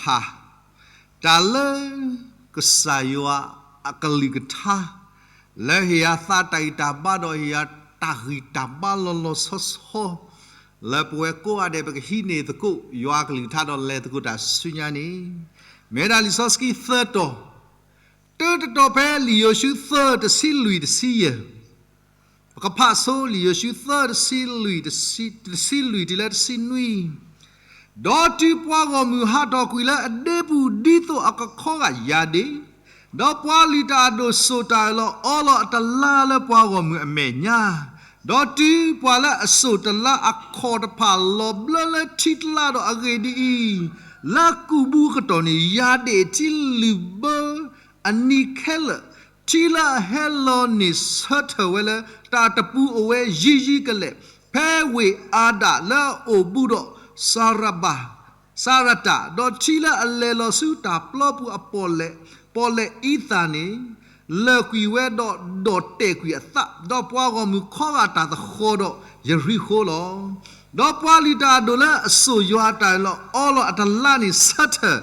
ဖး တၢ်လၢကစၢ်ယွၤအကလုၢ်ကထါ လၢဟ့ၣ်ယၤသးတၢ်ဂံၢ်တၢ်ဘါဒီး ဟ့ၣ်ယၤတၢ်ဂံၢ်တၢ်ဘါလီၤလီၤဆီဆီ လၢပဝဲကိးဂၤဒဲး ပကဟံးန့ၢ်သကိးယွၤအကလုၢ်ကထါဒီးလဲၤသကိးတၢ်ဆူညါန့ၣ် မ့ၢ်ဝဲဒၣ်လံာ်စီဆှံသၢတီၤ, တၢတတီၤဖဲလံာ်ယိၤၡူသၢတဆံလွံၢ်တဆံယဲၢ် ပကဖးဆိလံာ်ယိၤၡူသၢတဆံလွံၢ်, တဆံလွံၢ်တုၤလၢတဆံနွံ, ဒီးတုၤပှၤဂီၢ်မုၢ်ဟးထီၣ်ကွံာ်လၢအဒ့ပူၤ ဒ်သိးအကခီဂာ်ယၤဒ့ၣ်, ဒီးပှၤလုၢ်တၢ်အဒိၣ်စိာ်တၢ်အၢၣ်လီၤအီလီၤအတလါလၢပှၤဂီၢ်မုၢ်အမဲာ်ညါ, ဒီးတုၤပှၤလၢအစိာ်တလါအခီၣ်တဖၣ်လီၤဘျၢလၢထံတလါဒီး အဂ့ၢ်ဒ်အံၤ, လၢကူၣ်ဘုအကတီၢ်န့ၣ် ယၤဒ့ၣ်ထံလုၢ်ဘၢ အနံၤခဲလၢာ်, ထံလၢအဟဲလီၤန့ၣ်ဆၢထၢၣ်ဝဲလၢ တၢ်တပူၤအိၣ်ဝဲယံၤယံၤကလဲာ်, ဖဲဝ့ၢ်အၤဒၣ်လၢအအိၣ်ဘူးဒီး စၤရဘၣ်, စၤရတၣ်, ဒီးထံလၢအလဲၤလီၤဆူတၢ်ပျီပူၤအပီၣ်လဲၣ်, ပီၣ်လဲၣ်အံသၣ်န့ၣ် လၢာ်ကွံာ်ဝဲဒီး ဒီၣ်တဲာ်ကွံာ်အသး, ဒီးပှၤဂီၢ်မုၢ်ခီဂာ်တၢ်သဃီဒီး ယရံၣ်ဃိလီၤ. ဒီးပှၤလုၢ်တၢ်အဒိၣ်လၢအစိာ်ယွၤအတၢ်အၢၣ်လီၤအီလီၤအတလါန့ၣ် ဆၢထၢၣ်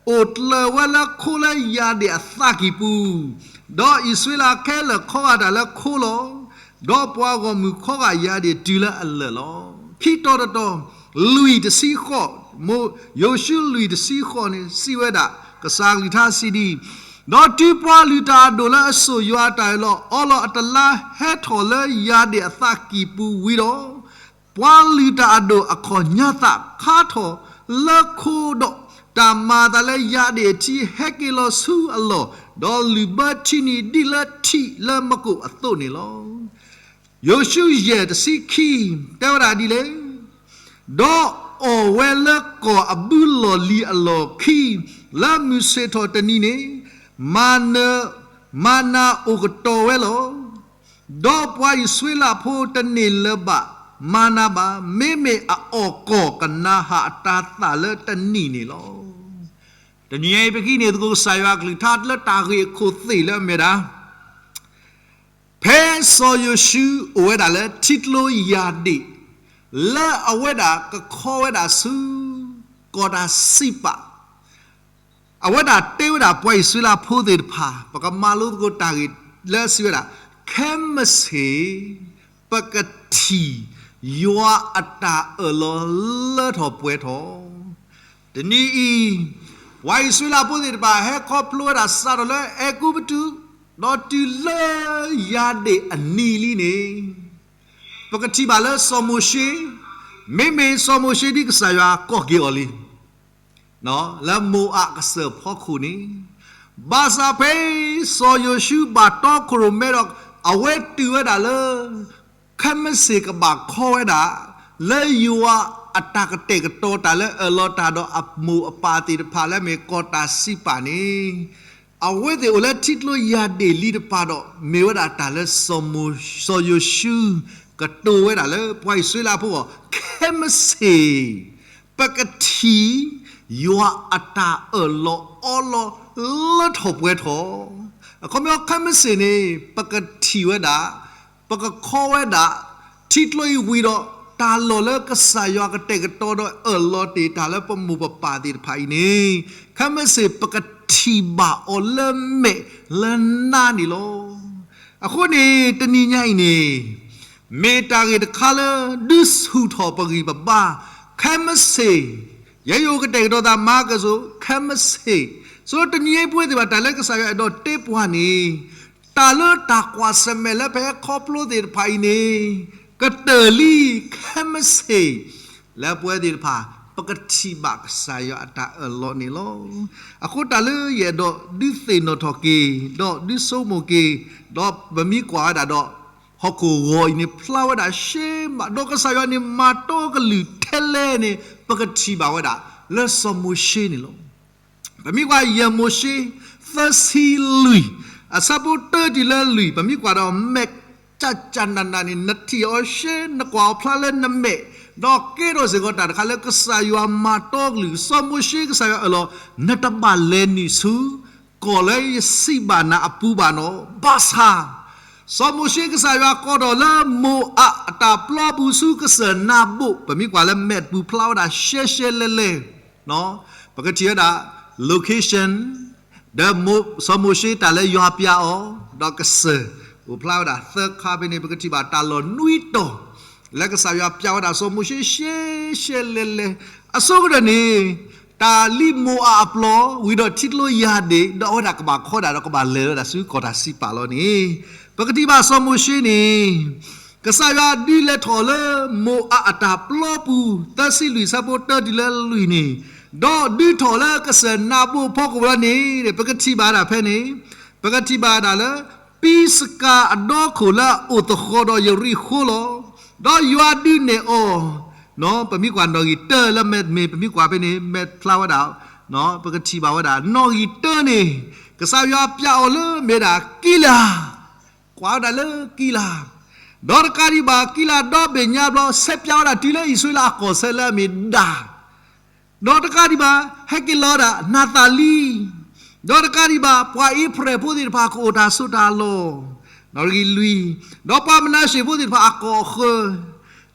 အိၣ်တလၢာ်ဝဲလၢခိလၢယၤဒ့ၣ်အသးကံၢ်ပူၤ, ဒီးအံၣ်စရ့လးခဲလၢာ်ခီဂာ်တၢ်လၢခိလီၤ. ဒီးပှၤဂီၢ်မုၢ်ခီဂာ်ယၤဒ့ၣ်တုၤလၢအလၢာ်လီၤ. ခံတီၤတတီၤ, လွံၢ်တဆံဃိး, ယိၤၡူလွံၢ်တဆံဃိးန့ၣ် စံးဝဲဒၣ်, ကစၢ်ကလုၢ်ကထါစံးဒ်အံၤ, ဒီးတုၤပှၤလုၢ်တၢ်အဒိၣ်လၢအစိာ်ယွၤအတၢ်အၢၣ်လီၤအီလီၤအတလါဟဲထီၣ်လၢယၤဒ့ၣ်အသးကံၢ်ပူၤဝံၤဒီး ပှၤလုၢ်တၢ်အဒိၣ်အခီၣ်ညါသးခါထီၣ်လၢခိဒီး, တၢ်မၤအသးလၢယၤဒ့ၣ်အထံဟဲက့ၤလီၤဆူအလီၢ်, ဒီးလုၢ်ဘၢထံနံၤဒ်လၢထံးလၢမကိၣ်အသိးန့ၣ်လီၤ. ယိၤၡူယဲၢ်တဆံခံ တဲဝဲဒၣ်ဒ်လဲၣ်, ဒီးအီၣ်ဝဲလၢကီၢ်အဘုလီၢ်လံၤအလီၢ်ခံ, လၢမုၢ်ဆ့ၣ်ထီၣ်တနံၤန့ၣ်, မၤနၢၤ, မၤနၤအိၣ်ကတီၤဝဲလီၤ. ဒီးပှၤအံၣ်စရ့လးဖိတန့ၢ်လၢၤဘၣ်မၤနၤဘၣ်, မ့မ့ၢ်အအီၣ်ကီၢ်ကနၤဧၣ်အတၤသၣ်လၢတနံၤန့ၣ်လီၤ. တနံၤအံၤပကဟံးန့ၢ်သကိးကစၢ်ယွၤအကလုၢ်ကထါလၢတၢ်ဂ့ၢ်အခိၣ်သ့ၣ်လၢအမ့ၢ်ဒၣ် ဖဲစီၤယိၤၡူအိၣ်ဝဲဒၣ်လၢထံကျိယၤဒ့ၣ်, လၢအဝဲဒၣ်ကခီဝဲဒၣ်ဆူ ကီၢ်တၢ်စံးပာ်, အဝဲဒၣ်တဲဝဲဒၣ်ပှၤအံၣ်စရ့လးဖိသ့ၣ်တဖၣ်, ပကမၤလိသကိးတၢ်ဂ့ၢ်လၢအစံးဝဲဒၣ်, ခဲမုၢ်ဆ့ၣ် ပကထံၣ်ယွၤအတၢ်အၢၣ်လီၤလၢထီၣ်ပှဲၤထီၣ် တနံၤအံၤ, ပှၤအံၣ်စရ့လးဖိသ့ၣ်တဖၣ် ဟဲခီဖျိဝဲဒၣ်စးထီၣ်လၢအဲၤကူပတူး, ဒီးတုၤလၢယၤဒ့ၣ်အနံၤလံန့ၣ်, ပကထံၣ်ဘၣ်လၢစီၤမိၤၡ့, မ့မ့ၢ်စီၤမိၤၡ့ဒ်ကစၢ်ယွၤကိးက့ၤအီၤလံ, လၢမိၤအၤကစၢၢ်ဖီခိၣ်န့ၣ်, ဘၣ်ဆၣ်ဖဲစီၤယိၤၡူဘၣ်တီခိၣ်ရိၣ်မဲဒီး အဝဲတုၤဝဲဒၣ်လၢ ခဲမုၢ်ဆ့ၣ်ကဘၣ်ခီဝဲဒၣ် လၢယွၤအတၢ်ကတဲာ်ကတီၤတၢ်လၢအၢၣ်လီၤတၢ်ဒီးအမိၢ်အပၢ်သ့ၣ်တဖၣ်လၢအမ့ၢ်ကီၢ်တၢ်စံးပာ်န့ၣ်, အဝဲသ့ၣ်အိၣ်လၢထံကျိယၤဒ့ၣ်လံတပၤဒီး မ့ၢ်ဝဲဒၣ်တၢ်လၢစီၤမိၤ, စီၤယိၤၡူ ကတိၤဝဲဒၣ်လၢပှၤအံၣ်စရ့လးဖိအဂီၢ်, ခဲမုၢ်ဆ့ၣ် ပကထံၣ် ယွၤအတၢ်အၢၣ်လီၤအီလီၤလၢထီၣ်ပှဲၤထီၣ်, အခီပညီခဲမုၢ်ဆ့ၣ်န့ၣ် ပကထံၣ်ဝဲဒၣ် ပကခီဝဲဒၣ် ထံကျိအံၤဝံၤဒီး တၢ်လီၢ်လၢကစၢ်ယွၤကတဲာ်ကတီၤဒီးအၢၣ်လီၤတ့ၢ်တၢ်လၢပမိၢ်ပပၢ်သ့ၣ်တဖၣ်အံၤန့ၣ်, ခဲမုၢ်ဆ့ၣ်ပကထံၣ်ဘၣ်အီၤလၢမဲာ်လၢနါန့ၣ်လီၤ. အဃိန့ၣ် တနံၤညါအံၤန့ၣ် မ့ၢ်တၢ်ဂ့ၢ်တခါလၢ ဒုးဆူၣ်ထီၣ်ပဂံၢ်ပဘါ, ခဲမုၢ်ဆ့ၣ် ယဲယအိၣ်ကတဲာ်ကတီၤသးမၤကဲၣ်ဆိး ခဲမုၢ်ဆ့ၣ်, ဆိတနံၤအံၤပဝဲသ့ၣ်တဖၣ် တၢ်လၢကစၢ်ယွၤအဲၣ်ဒိးတဲပှၤန့ၣ်, တၢ်လၢတၢ်ကွၢ်ဆၢၣ်မဲာ်လၢပဟဲခီဖျိသ့ၣ်တဖၣ်အံၤန့ၣ်, ကတၢၢ်လံ ခဲမုၢ်ဆ့ၣ် လၢပဝဲသ့ၣ်တဖၣ် ပကထံၣ်ဘၣ်ကစၢ်ယွၤအတၢ်အၢၣ်လီၤန့ၣ်လီၤ. အဃိတၢ်လၢယအဲၣ်ဒိးဒုးသ့ၣ်နီၣ်ထီၣ်က့ၤ, ဒီးဒုးဆိကမိၣ်က့ၤ, ဒီးပမ့ၢ်ကွၢ်ဝဲဒၣ်ဒီး ဟီၣ်ခိၣ်ဂီၤအံၤန့ၣ် ဖျါဝဲဒၣ်ရှဲမး, ဒီးကစၢ်ယွၤန့ၣ် မၤတီကလုၢ်ထဲလဲၣ်န့ၣ် ပကထံၣ်ဘၣ်ဝဲဒၣ် လၢစီၤမိၤၡ့န့ၣ်လီၤ. ပမ့ၢ်ကွၢ်ယဲၢ်မိၤၡ့ သၢဆံလွံၢ်, အဆၢဖိတၢတုၤလၢလွံၢ်, ပမ့ၢ်ကွၢ်ဒီးမဲာ်ကၠၢ်ကၠၢ်နးနးန့ၣ် နထံၣ်အီၤရှဲ, နကွၢ်အီၤဖျါလၢနမဲာ်, ဒီးကဲထီၣ်စ့ၢ်ကီးတၢ်တခါလၢကစၢ်ယွၤမၤတီကလုၢ်, စီၤမိၤၡ့ကစၢ်ယွၤအၢၣ်လီၤ, နတဘၣ်လဲၤနုာ်ဆူ ကီၢ်လၢယစံးဘၣ်နၤအပူၤဘၣ်နီၤ, ဘၣ်ဆၣ် စီၤမိၤၡ့ကစၢ်ယွၤကိးထီၣ်လၢမိၤအၤအတၢ်ပျီပူၤဆူကစၢၢ်နါဘိၣ်, ပမ့ၢ်ကွၢ်လၢမဲာ်တပူၤဖျါဝဲဒၣ်ရှဲရှဲလဲလဲ, ပကထံၣ်ဝဲဒၣ် location ဒီးစီၤမိၤၡ့တၢ်လၢယွၤပျဲအီၤ, ဒီးကစၢၢ်အိၣ်ဖျါဝဲဒၣ်သၢခါဖဲန့ၣ် ပကထံၣ်ဘၣ်တၢ်လီၢ်နွံတီၤ လၢကစၢ်ယွၤပျဲဝဲဒၣ်စီၤမိၤၡ့ရှဲရှဲလဲၤလဲၤ အဆိကတၢၢ်န့ၣ် တၢ်လံမိၤအၤအပျီ ဝံၤဒီးထံကျိယၤဒ့ၣ် ဒီးအဝဲဒၣ်ကဘၣ်ခီဒၣ်ဒီးကဘၣ်လဲၤဝဲဒၣ်ဆူကီၢ်တၢ်စံးပာ်လီၤန့ၣ် ပကထံၣ်ဘၣ်စီၤမိၤၡ့န့ၣ် ကစၢ်ယွၤဒုးလဲၤထီၣ်လၢမိၤအၤအတၢ်ပျီပူၤ သၢဆံလွံၢ်ဆၢဖိတၢတုၤလၢလွံၢ်န့ၣ်, ဒီးဒုးထီၣ်လၢကစၢၢ်နၤဘူၤအဖီခိၣ်လီၤန့ၣ် ပကထံၣ်ဘၣ်ဒၣ်ဖဲန့ၣ်, ပကထံၣ်ဘၣ်ဒၣ်လၢ ပံစကၤအဒီခိၣ်လၢအအိၣ်သဃီၤဒီးယရံၣ်ဃိလီၤ. ဒီးယွၤဒုးနဲၣ်အီၤ ပမ့ၢ်ကွၢ်နီၣ်ဂံၢ်တၢလၢမဲာ်တမ့ၢ် ပမ့ၢ်ကွၢ်ဖဲန့ၣ် မဲာ်ဖျါဝဲဒၣ် ပကထံၣ်ဘၣ်ဝဲဒၣ် နီၣ်ဂံၢ်တၢန့ၣ် ကစၢ်ယွၤပျဲအီၤလၢမ့ၢ်ဒၣ်ကံလၤ, ကွၢ်ဝဲဒၣ်လၢကံလၤ, ဒီးတကးဒံးဘၣ် ကံလၤဒီဘ့ၣ်ညါဘျီ ဆဲးပျဲဝဲဒၣ်တုၤလၢအံၣ်စရ့လးအကီၢ်ဆၢလၢအမ့ၢ်ဒၤ ဒီးတကးဒံးဘၣ် ဟဲက့ၤလီၤဝဲဒၣ် နၤသၤလံ, ဒီးတကးဒံးဘၣ် ပှၤအ့ဖြဲၣ်ဖိသ့ၣ်တဖၣ်ကအိၣ်တၢ်စိတၢ်လီၤ, နီၣ်ဂံၢ်လွံၢ်, ဒီးပှၤမနၤၡ့ဖိသ့ၣ်တဖၣ်အကီၢ်အဃၢၤ,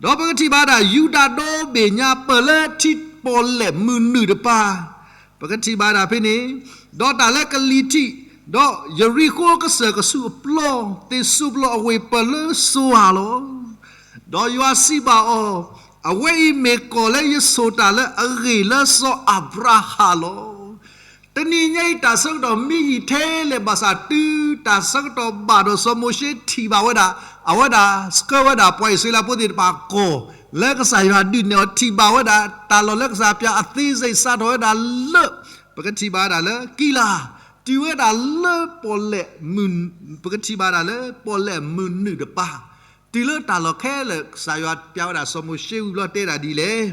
ဒီးပကထံၣ်ဘၣ်ဒၣ် ယူဒၤဒီဘ့ၣ်ညါပၢၢ်လၢထံပီၣ်လဲၣ်မုၢ်နုာ်တပၤ, ပကထံၣ်ဘၣ်ဒၣ်ဖဲန့ၣ်, ဒီးတၢ်လၢကလံၤထံး, ဒီးယရံၣ်ဃိကစၢၢ်ကဆူးအပျီ, သ့ၣ်စူးပျီအဝ့ၢ်ပၢၢ်လၢစိၤဧၢလီၤ. ဒီးယွၤစံးဘၣ်အီၤ, အဝဲအံၤမ့ၢ်ကီၢ်လၢယဆိၣ်တၢ်လၢအဂ့ၢ်လၢစီၤအၤဘြၤဟၣ်လီၤ. တနံၤညါအံၤတၢ်ဆၢကတီၢ်မံယံာ်ထဲလဲၣ်ဘၣ်ဆၣ် တုၤတၢ်ဆၢကတီၢ်ဘၣ်ဒီးစီၤမိၤၡ့ထံၣ်ဘၣ်ဝဲဒၣ်, အဝဲဒၣ်ဆှၢဝဲဒၣ်ပှၤအံၣ်စရ့လးဖိသ့ၣ်တဖၣ်ကီၢ် လၢကစၢ်ယွၤဒုးနဲၣ်အီၤထံၣ်ဘၣ်ဝဲဒၣ် တၢ်လီၢ်လၢကစၢ်ပျဲအသ့စ့ၣ်စးထီၣ်ဝဲဒၣ်လၢ ပကထံၣ်ဘၣ်ဝဲဒၣ်လၢကံလၤ, တုၤဝဲဒၣ်လၢပီၣ်လဲၣ် ပကထံၣ်ဘၣ်ဒၣ်လၢပီၣ်လဲၣ်မုၢ်နုာ်တပၤ, တုၤလၢတၢ်လီၢ်ခဲလၢာ် ကစၢ်ယွၤပျဲဝဲဒၣ်စီၤမိၤၡ့ဝံၤဘျီတဲဒၣ်ဒ်လဲၣ်,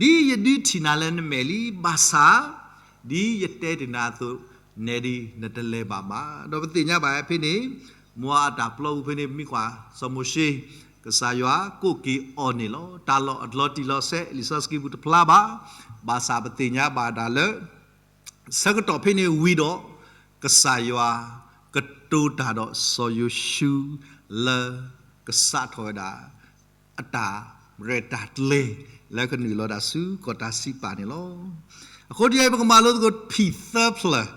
ဒ်ယဒုးထံၣ်နၤလၢနမဲာ်လံ ဘၣ်ဆၣ် ဒ်ယတဲတ့ၢ်နၤအသိး နဲဒံးနတလဲၤဘၣ်ဘၣ်. ဒီးပသ့ၣ်ညါဘၣ်ဖဲန့ၣ်, မိၤအၤအတၢ်ပျီပူၤဖဲန့ၣ် ပမ့ၢ်ကွၢ်စီၤမိၤၡ့, ကစၢ်ယွၤကိးက့ၤအီၤန့ၣ်လီၤ. တၢ်လီၢ်အလီၤတံၢ်လီၤဆဲး လံာ်စီဆှံပူၤတဖျါဘၣ်, ဘၣ်ဆၣ်ပသ့ၣ်ညါဘၣ်ဒၣ်လၢ ဆၢကတီၢ်ဖဲန့ၣ်ဝံၤဒီး ကစၢ်ယွၤကတိၤတၢ်ဒီးစီၤယိၤၡူလၢကစးထီၣ်ဝဲဒၣ် အတၢ်ရဲၣ်တၢ်ကျဲၤ လၢကနုာ်လီၤဒၣ်ဆူကီၢ်တၢ်စံးပာ်န့ၣ်လီၤ. အဃိတနံၤအံၤ ပကမၤလိသကိးဖံးသၢဖျၢၣ်,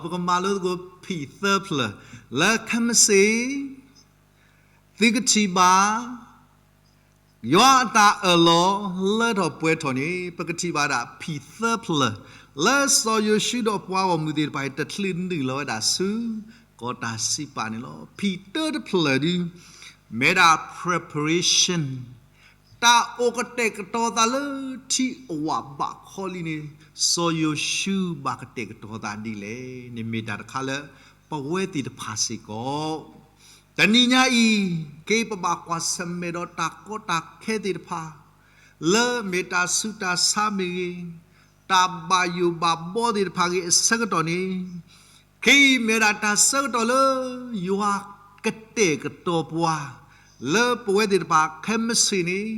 ပကမၤလိသကိးဖံးသၢဖျၢၣ် လၢခဲမုၢ်ဆ့ၣ် သုကထံၣ်ဘၣ် ယွၤအတၢ်အၢၣ်လီၤလၢထီၣ်ပှဲၤထီၣ်န့ၣ် ပကထံၣ်ဘၣ်ဒၣ်ဖံးသၢဖျၢၣ် လၢစီၤယိၤၡူဒီးပှၤဂီၢ်မုၢ်သ့ၣ်တဖၣ်အံၤ တချုးနုာ်လီၤဝဲဒၣ်ဆူ ကီၢ်တၢ်စံးပာ်န့ၣ်လီၤ. ဖံးတၢတဖျၢၣ်ဒု မ့ၢ်ဒၣ် preparation တၢ်အိၣ်ကတဲာ်ကတီၤသးလၢထံအဝၣ်ဘးခီလံန့ၣ် စီၤယိၤၡူဘၣ်ကတဲာ်ကတီၤသးဒ်လဲၣ်န့ၣ် မ့ၢ်တၢ်တခါလၢ ပဝဲသ့ၣ်တဖၣ်စ့ၢ်ကီး တနံၤညါအံၤ က့ၤပဘၣ်ကွၢ်ဆၢၣ်မဲာ်ဒီးတၢ်ကီတၢ်ခဲသ့ၣ်တဖၣ် လၢမ့ၢ်တၢ်ဆူးတၢ်ဆါမ့ၢ်ဂ့ၤ, တၢ်ဘၣ်ယိၣ်ဘၣ်ဘီသ့ၣ်တဖၣ်ဂ့ၤအဆၢကတီၢ်န့ၣ်, ခဲအံၤမ့ၢ်ဝဲဒၣ်တၢ်ဆၢကတီၢ်လၢ ယွၤကတဲာ်ကတီၤပှၤ လၢပဝဲသ့ၣ်တဖၣ်ခဲမုၢ်ဆ့ၣ်န့ၣ်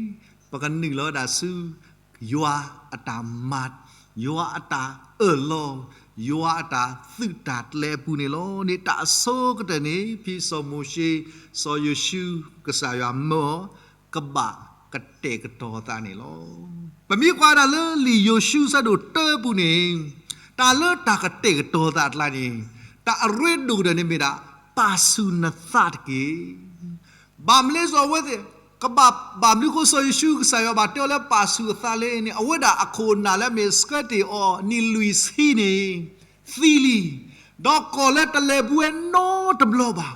ပကနုာ်လီၤဝဲဒၣ်ဆူ ယွၤအတၢ်မၤ, ယွၤအတၢ်အၢၣ်လီၤ, ယွၤအတၢ်သုးတၢ်ကျဲၤအပူၤန့ၣ်လီၤ. န့ၣ်တၢ်အဆိကတၢၢ်န့ၣ် ဖံစီၤမိၤၡ့, စီၤယိၤၡူ, ကစၢ်ယွၤမၢအီၤ ကဘၣ်ကတဲာ်ကတီၤသးန့ၣ်လီၤ. ပမ့ၢ်ကွၢ်ဒၣ်လၢလံာ်ယိၤၡူဆၢဒိၣ်တၢပူၤန့ၣ်, တၢ်လၢတၢ်ကတဲာ်ကတီၤသးအကျါန့ၣ်, တၢ်အရ့ဒိၣ်ကတၢၢ်န့ၣ်မ့ၢ်ဒၣ် ပာ်ဆူၣ်နသးတက့ၢ်. ဘၣ်မနုၤအဃိအဝဲသ့ၣ်, ကဘၣ်, ဘၣ်မနုၤအဃိစီၤယိၤၡူကစၢ်ယွၤဘၣ်တဲအီၤလၢပာ်ဆူၣ်အသးလဲၣ်န့ၣ်, အဝဲဒၣ်အခိၣ်အနၢ်လၢအမ့ၢ်ဆှၢတ့ၢ်အီၤနံၣ်လွံၢ်ဆံန့ၣ် သံလံ, ဒီးကီၢ်လၢတလဲၤဘူးဝဲနီတဘျီဘၣ်.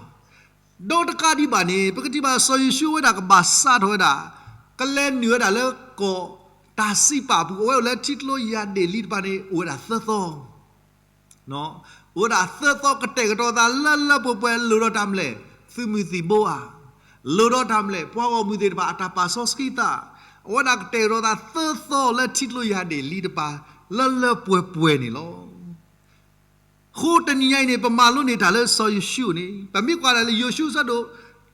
ဒီးတကးဒံးဘၣ်န့ၣ် ပကထံၣ်ဘၣ်စီၤယိၤၡူဝဲဒၣ်ကဘၣ်စးထီၣ်ဝဲဒၣ်, ကလဲၤနုာ်ဝဲဒၣ်လၢကီၢ်တၢ်စံးပာ်အပူၤ အဝဲအိၣ်လၢထံကျိယၤဒ့ၣ်လံတပၤန့ၣ် အိၣ်ဝဲဒၣ်သၢသီ, အိၣ်ဝဲဒၣ်သၢသီကတဲာ်ကတီၤသးလၢလၢပှဲၤပှဲၤ လိၣ်ဒီးတၢ်မနုၤလဲၣ်, သုးမုၢ်သံၣ်ဘိဧါ, လိၣ်ဒီးတၢ်မနုၤလဲၣ်, ပှၤဂီၢ်မုၢ်သ့ၣ်တဖၣ်အတၢ်ပာ်စီဆှံသး, အဝဲဒၣ်ကတဲာ်ကတီၤသးသၢသီလၢထံကျိယၤဒ့ၣ်လံတပၤ လၢလၢပှဲၤပှဲၤန့ၣ်လီၤ. အဃိတနံၤညါအံၤန့ၣ် ပမၤလိန့ၢ်တၢ်လၢစီၤယိၤၡူန့ၣ် ပမ့ၢ်ကွၢ်ဒၣ်လၢယိၤၡူအဆၢဒိၣ်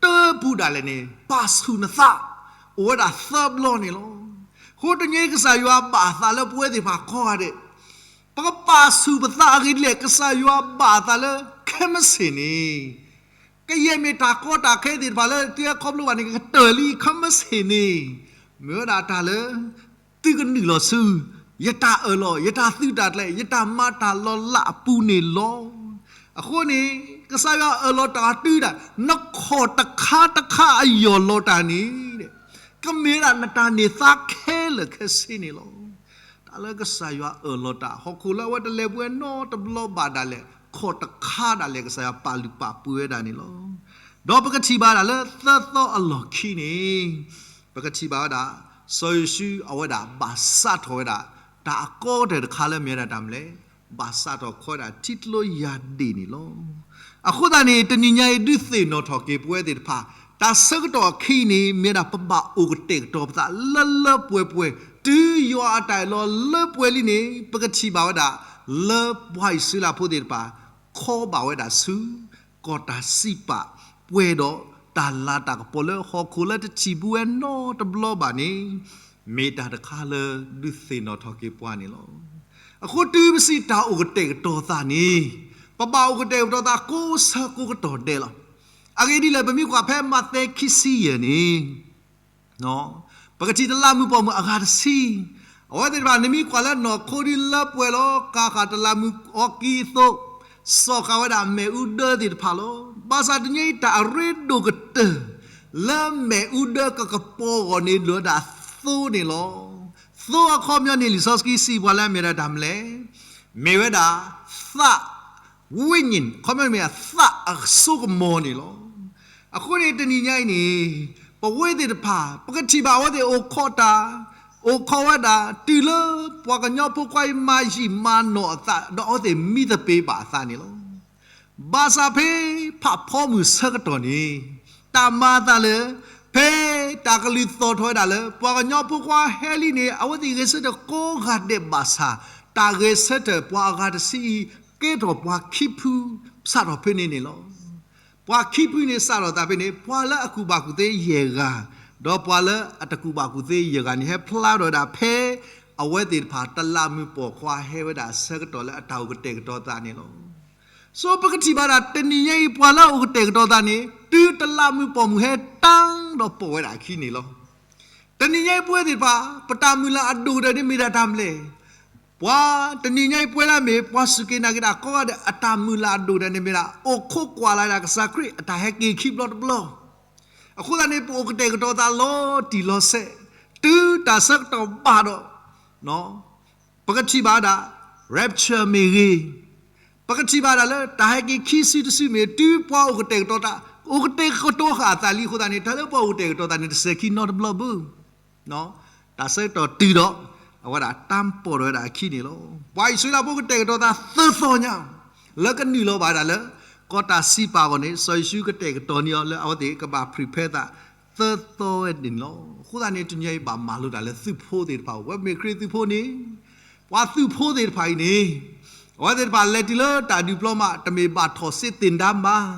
တၢပူၤဒၣ်လဲာ်န့ၣ် ပာ်ဆူၣ်နသး အိၣ်ဝဲဒၣ်သၢဘျီန့ၣ်လီၤ. အဃိတနံၤအံၤ ကစၢ်ယွၤဘၣ်အသးလၢပဝဲသ့ၣ်တဖၣ်ကိးဂၤဒဲး, ပကပာ်ဆူၣ်ပသးအဂ့ၢ်ဒ်လဲၣ်, ကစၢ်ယွၤဘၣ်အသးလၢခဲမုၢ်ဆ့ၣ်န့ၣ်, ကယဲၢ်မ့ၢ်တၢ်ကီတၢ်ခဲသ့ၣ်တဖၣ်လၢသုဟဲခီဖျိဘၣ်န့ၣ် ကကတၢၢ်လံခဲမုၢ်ဆ့ၣ်န့ၣ်, မ့ၢ်ဝဲဒၣ်တၢ်လၢ သုကနုာ်လီၤဆူ ယတၢ်အၢၣ်လီၤ, ယတၢ်သုးတၢ်ကျဲၤ, ယတၢ်မၤတၢ်လီၤလးအပူၤန့ၣ်လီၤ. အဃိန့ၣ် ကစၢ်ယွၤအၢၣ်လီၤတၢ်တုၤဒၣ် နခီၣ်တခါတခါအယီၢ်လီၤတၢ်န့ၣ် ကမ့ၢ်ဒၣ်နတၢ်န့ၢ်သါခဲလၢာ်ခဲဆ့န့ၣ်လီၤ. တၢ်လၢကစၢ်ယွၤအၢၣ်လီၤတၢ် ဟီၣ်ခိၣ်လၢအဝဲတလဲၤပှဲၤနီတဘျီဘၣ်ဒၣ်လဲာ် ခီၣ်တခါဒၣ်လဲာ် ကစၢ်ယွၤပာ်လုၢ်ပာ်ပှ့ၤဝဲဒၣ်န့ၣ်လီၤ. ဒီးပကထံၣ်ဘၣ်ဒၣ်လၢသၢသီအလီၢ်ခံန့ၣ် ပကထံၣ်ဘၣ်ဝဲဒၣ် စီၤယိၤၡူအဝဲဒၣ်ဘၣ်စးထီၣ်ဝဲဒၣ် တၢ်အကီကတၢၢ်တခါလၢမ့ၢ်ဝဲဒၣ်တၢ်မနုၤလဲၣ်, ဘၣ်စးထီၣ်ခီဝဲဒၣ်ထံကျိယၢ်ဒ့ၣ်န့ၣ်လီၤ. အဃိသတးန့ၣ် တနံၤညါအံၤဒုးသ့ၣ်နီၣ်ထီၣ်က့ၤပဝဲသ့ၣ်တဖၣ် တၢ်ဆၢကတီၢ်အခံအံၤန့ၣ် မ့ၢ်ဒၣ်ပဘၣ်အိၣ်ကတဲာ်ကတီၤပသးလၢလၢပှဲၤပှဲၤ တုၤယွၤအတၢ်အၢၣ်လီၤလၢပှဲၤလံန့ၣ် ပကထံၣ်ဘၣ်ဝဲဒၣ် လၢပှၤအံၣ်စရ့လးဖိသ့ၣ်တဖၣ် ခီဘၣ်ဝဲဒၣ်ဆူ ကီၢ်တၢ်စံးပာ် ပှဲၤဒီးတၢ်လၤတၢ်ကပီၤလၢဟီၣ်ခိၣ်လၢတထံၣ်ဘူးဝဲနီတဘျီဘၣ်န့ၣ် မ့ၢ်တၢ်တခါလၢဒုးသ့ၣ်နီၣ်ထီၣ်က့ၤပှၤန့ၣ်လီၤ. အဃိတုၤပစံးတၢ်အိၣ်ကတဲာ်ကတီၤသးန့ၣ် ပဘၣ်အိၣ်ကတဲာ်ကတီၤသးကိးဆၢကိးကတီၢ်ဒဲးလီၤ. အဂ့ၢ်ဒ်လဲၣ် ပမ့ၢ်ကွၢ်ဖဲမးသဲခံဆံယဲၢ်န့ၣ် ပကထံၣ်တလးမုၢ်ပိာ်မုၣ်အဂၤတဆံ, အဝဲသ့ၣ်တဖၣ် နမ့ၢ်ကွၢ်လၢနီၢ်ခိဒ်လၢပှဲၤလီၤ ကၤဃာ်တလးမုၢ်အီကံအသိး, စိာ်ဃာ်ဝဲဒၣ်မ့ၣ်အူဒၢသ့ၣ်တဖၣ်လီၤ. ဘၣ်ဆၣ်တနံၤအံၤတၢ်အရ့ဒိၣ်ကတၢၢ် လၢမ့ၣ်အူဒၢကကပီၤအဂီၢ်န့ၣ် လိၣ်ဝဲဒၣ်သိန့ၣ်လီၤ. သိအခီပညီန့ၣ် လံာ်စီဆှံစံးပှၤလၢအမ့ၢ်ဒၣ်တၢ်မနုၤလဲၣ်, မ့ၢ်ဝဲဒၣ်သး ဝိညာဉ် အခီပညီမ့ၢ်သးအစိကမီၤန့ၣ်လီၤ. အဃိန့ၣ်တနံၤညါအံၤန့ၣ် ပဝဲသ့ၣ်တဖၣ် ပကထံၣ်ဘၣ်အဝဲသ့ၣ်အိၣ်ခိးတၢ်, အိၣ်ခိးဝဲဒၣ် တုၤလၢပှၤကညီဖိခွါအံၤမၤယံာ်မၤနီၢ်အသး ဒီးအဝဲသ့ၣ်မံသပ့ၤဘၣ်အသးန့ၣ်လီၤ. ဘၣ်ဆၣ်ဖဲဖးဖီမုၢ်ဆၢကတီၢ်န့ၣ် တၢ်မၤအသးလၢ ဖဲတၢ်ကလုၢ်သီၣ်ထီၣ်ဝဲဒၣ်လၢ ပှၤကညီဖိခွါဟဲလံန့ၣ် အဝဲသ့ၣ်ဂဲၤဆၢထၢၣ်ကိးဂၤဒဲးဘၣ်ဆၣ် တၢ်ဂဲၤဆၢထၢၣ်ပှၤအဂၤတဆံအံၤ ကဲထီၣ်ပှၤခံဖု စးထီၣ်ဖဲန့ၣ်န့ၣ်လီၤ. ပှၤခံဖုန့ၣ်စးထီၣ်သးဖဲန့ၣ် ပှၤလၢအကူၣ်ဘၣ်ကူၣ်သ့ယဲၢ်ဂၤ, ဒီးပှၤလၢအတကူၣ်ဘၣ်ကူၣ်သ့ယဲၢ်ဂၤန့ၣ် ဟဲဖျါထီၣ်ဝဲဒၣ်ဖဲ အဝဲသ့ၣ်တဖၣ်တလးမုၢ်ပိာ်ခွါဟဲဝဲဒၣ်ဆၢကတီၢ်လၢအတၢ်အိၣ်ကတဲာ်ကတီၤသးန့ၣ်လီၤ. ဆိပကထံၣ်ဘၣ်ဒၣ်တနံၤညါအံၤ ပှၤလၢအအိၣ်ကတဲာ်ကတီၤသးန့ၣ် တုၤတလးမုၢ်ပိာ်မုၣ်ဟဲတၢ်ဒီးပိာ်ဝဲဒၣ်အခံန့ၣ်လီၤ. တနံၤညါအံၤပဝဲသ့ၣ်တဖၣ် ပတၢ်မုၢ်လၢ်အဒိၣ်ကတၢၢ်န့ၣ်မ့ၢ်ဒၣ်တၢ်မနုၤလဲၣ်. ပှၤတနံၤညါအံၤပဝဲလၢအမ့ၢ်ပှၤစူၢ်က့ၤနာ်က့ၤတၢ်ကိးဂၤဒဲး အတၢ်မုၢ်လၢ်အဒိၣ်ကတၢၢ်န့ၣ်မ့ၢ်ဒၣ် အိၣ်ခိးကွၢ်လၢ်ဒၣ်ကစၢ်ခရံာ်အတၢ်ဟဲက့ၤခံဘျီတဘျီ. အဃိသတးန့ၣ် ပအိၣ်ကတဲာ်ကတီၤသးလီၤတံၢ်လီၤဆဲး, တုၤတၢ်ဆၢကတီၢ်ဘၣ်ဒီး ပကထံၣ်ဘၣ်ဒၣ် rapture မ့ၢ်ဂ့ၤ, ပကထံၣ်ဘၣ်ဒၣ်လၢတၢ်ဟဲက့ၤခံစုတစုမ့ၢ် တုၤပှၤအိၣ်ကတဲာ်ကတီၤသး, အိၣ်ကတဲာ်ကတီၤဃာ်အသးလံအဃိသတးန့ၣ် တၢ်လၢပှၤအိၣ်ကတဲာ်ကတီၤသးန့ၣ် တစဲၤခံနီတဘျီဘၣ်. တၢ်ဆၢကတီၢ်တုၤဒီး အဝဲဒၣ်တၢ်ပိာ်ထီၣ်ဝဲဒၣ်အခံန့ၣ်လီၤ. ပှၤအံၣ်စရ့လးဖိကတဲာ်ကတီၤသးသၢသီညါ လၢကနုာ်လီၤဘၣ်ဒၣ်လၢ ကီၢ်တၢ်စံးပာ်အဂီၢ်န့ၣ် စီၤယိၤၡူကတဲာ်ကတီၤန့ၢ်အီၤလၢအဝဲသ့ၣ်ကဘၣ် prepare သး သၢသီဝဲန့ၣ်လီၤ. အဃိသတးန့ၣ် တနံၤအံၤဘၣ်မၤလိတၢ်လၢသုးဖိသ့ၣ်တဖၣ်, ပဝဲမ့ၢ်ခရံာ်သုးဖိန့ၣ် ပှၤသုးဖိသ့ၣ်တဖၣ်အံၤန့ၣ် အဝဲသ့ၣ်တဖၣ်လဲၤတုၤလၢတၢ်ဒုးပျီမး တမ့ၢ်ဘၣ်ထီၣ်စ့သ့ၣ်ဒါမး,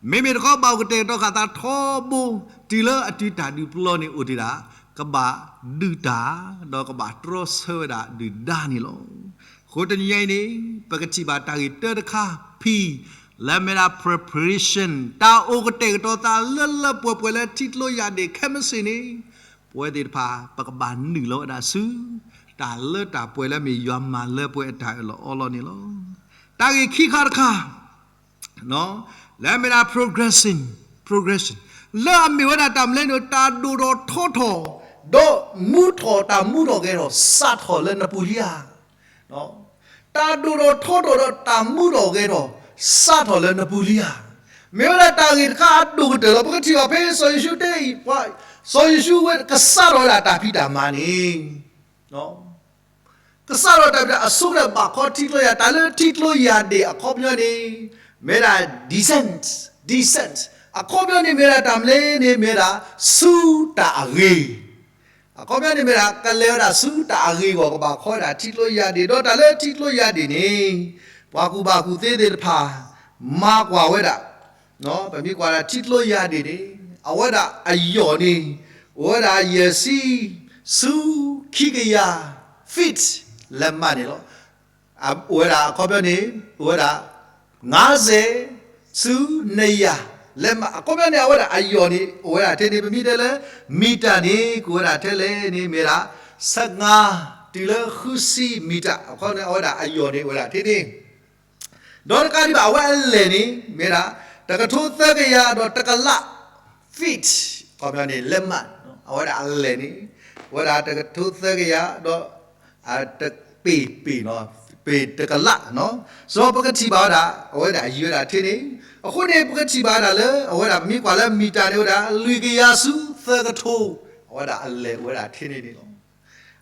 မ့မ့ၢ်တခီဘၣ်အိၣ်ကတဲာ်ကတီၤဃာ်သးထီဘိ တုၤလၢအတုၤတၢ်ဒုးပျီန့ၣ်အိၣ်တ့ၢ်ဒၣ် ကဘၣ်ဒုးတၢ် ဒီးကဘၣ်တြီဆၢဝဲဒၣ်ဒုၣ်ဒါန့ၣ်လီၤ. အဃိတနံၤညါအံၤန့ၣ် ပကထံၣ်ဘၣ်တၢ်ဂ့ၢ်တၢတခါ P လၢအမ့ၢ်ဒၣ် preparation တၢ်အိၣ်ကတဲာ်ကတီၤသးလၢလၢပှဲၤပှဲၤလၢထံကျိယၢ်ဒ့ၣ်ခဲမုၢ်ဆ့ၣ်န့ၣ် ပဝဲသ့ၣ်တဖၣ် ပကဘၣ်နုာ်လီၤဝဲဒၣ်ဆူ တၢ်လၢတၢ်ပှဲၤလၢအမ့ၢ်ယွၤမၤလၢပှဲၤအတၢ်အၢၣ်လီၤအီလီၤန့ၣ်လီၤ. တၢ်ဂ့ၢ်ခံခါတခါ လၢအမ့ၢ်ဒၣ် progression, progression လၢအမ့ၢ်ဝဲဒၣ်တၢ်မနုၤလဲၣ်န့ၣ် တၢ်ဒိၣ်ထီၣ်ထီထီၣ် ဒီးမူထီၣ်တၢ်မူထီၣ်ဂဲၤထီၣ် စးထီၣ်လၢနပူၤလံဧါ. တၢ်ဒိၣ်ထီၣ်ထီထီၣ်ဒီးတၢ်မူထီၣ်ဂဲၤထီၣ် စးထီၣ်လၢနပူၤလံဧါ. မ့ၢ်ဝဲဒၣ်တၢ်ဂ့ၢ်တခါအဒိၣ်ကတၢၢ်လီၤ. ပကထံၣ်ဘၣ်ဖဲစီၤယိၤၡူတဲအံၤ ပှၤ စီၤယိၤၡူဝဲကစးထီၣ်ဝဲဒၣ်တၢ်ဖံးတၢ်မၤန့ၣ် ကစးထီၣ်တၢ်ဖံးတၢ် အဆိကတၢၢ်ဘၣ်ခီထံကျိယၢ် တၢ်လၢထံကျိယၢ်ဒ့ၣ်အခီပညီန့ၣ် မ့ၢ်ဒၣ် descent, descent အခီပညီန့ၣ်မ့ၢ်ဒၣ်တၢ်မနုၤလဲၣ်န့ၣ် မ့ၢ်ဒၣ်ဆူတၢ်အဂ့ၤ အခီပညီန့ၣ်မ့ၢ်ဒၣ် ကလဲၤဝဲဒၣ်ဆူတၢ်အဂ့ၤအဂီၢ် ကဘၣ်ခီဝဲဒၣ်ထံကျိယၢ်ဒ့ၣ် ဒီးတၢ်လၢထံကျိယၢ်ဒ့ၣ်န့ၣ် ပှၤကူၣ်ဘၣ်ကူၣ်သ့သ့ၣ်တဖၣ် မၤကွၢ်ဝဲဒၣ် ပမ့ၢ်ကွၢ်ဒၣ်ထံကျိယၢ်ဒ့ၣ်န့ၣ် အဝဲဒၣ်အယီၢ်န့ၣ် အိၣ်ဝဲဒၣ်ယဲၢ်ဆံ ဆူခံကယၤ feet လၢမးန့ၣ်လီၤ. အိၣ်ဝဲဒၣ်အခီပညီန့ၣ် အိၣ်ဝဲဒၣ် ငါးဆယ် ဆူ နှစ်ရာ လၢမး အခီပညီန့ၣ် အဝဲဒၣ်အယီၢ်န့ၣ် အိၣ်ဝဲဒၣ်ထဲန့ၣ် ပမ့ၢ်တဲလၢ မံၤတၢ်န့ၣ် ကအိၣ်ဝဲဒၣ်ထဲလဲၣ်န့ၣ် မ့ၢ်ဒၣ် ဆယ့်ငါး တုၤလၢဃုဆံမံၤတၢ် အခီန့ၣ် အဝဲဒၣ်အယီၢ်န့ၣ် အိၣ်ဝဲဒၣ်ထဲန့ၣ် ဒီးတကးဒံးဘၣ် အဝဲအလဲၢ်န့ၣ် မ့ၢ်ဒၣ် တကထိသၢကယၤဒီးတကလး feet အခီပညီန့ၣ် လၢမး အဝဲဒၣ်အလဲၢ်န့ၣ် အဝဲဒၣ်တကထိသၢကယၤဒီး တပ့ၤပ့ၤနီၤ ပ့ၤတကလးနီၤ စီၤပကထံၣ်ဘၣ်ဝဲဒၣ် အဝဲဒၣ်ယံၤဝဲဒၣ်ထဲန့ၣ် အဃိန့ၣ် ပကထံၣ်ဘၣ်ဝဲဒၣ်လၢ အဝဲဒၣ်ပမ့ၢ်ကွၢ်လၢမံၤတၢ်န့ၣ်ဝဲဒၣ် လွံၢ်ကယၤဆူသၢကထိ အဝဲဒၣ်အလဲၢ်အိၣ်ဝဲဒၣ်ထဲန့ၣ်န့ၣ်လီၤ.